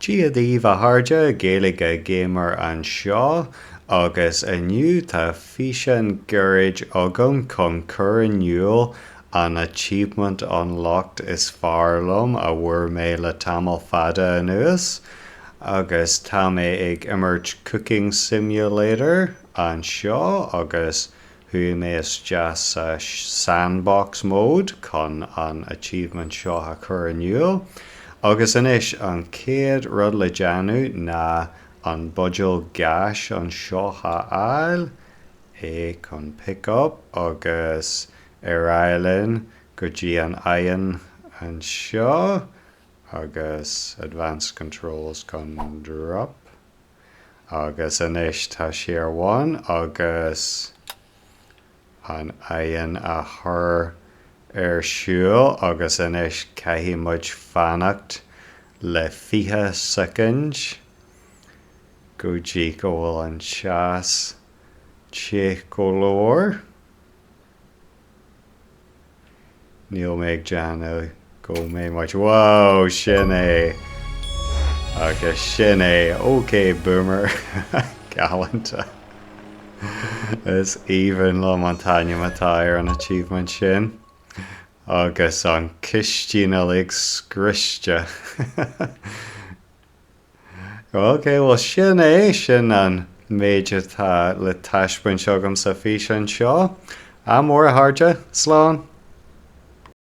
Dia daoibh a chairde, Gaeilge Gamer anseo agus inniu tá físeán gairid agam chun cur in iúl an achievement unlocked is fearr liom a bhfuair mé le tamall fada anuas agus tá mé ag imirt Cooking Simulator anseo agus Chuaigh mé isteach sa sandbox mode chun an achievement seo a chur in iúl. Agus anois an chéad rud le déanamh ná an buidéal gáis anseo a fháil, A chun pick up, agus ar aghaidh linn go dtí an oigheann anseo agus advanced controls chun drop. Agus anois tá sé ar bun agus an oigheann á chur ar siúl agus anois caithfidh muid fanacht le 20 soicind go dtí go bhfuil an teas te go leor. Níl mé ag déanamh go mbeidh muid. Wow, sin é! Agus sin é! OK boomer! Galánta. Is aoibhinn liom an t-ainm atá ar an achievement sin. Agus an cistín uilig scriosta. Ok, bhuel sin é, sin an méid atá le taispeáint agam sa físeán seo. Ádh mór a chairde, slán!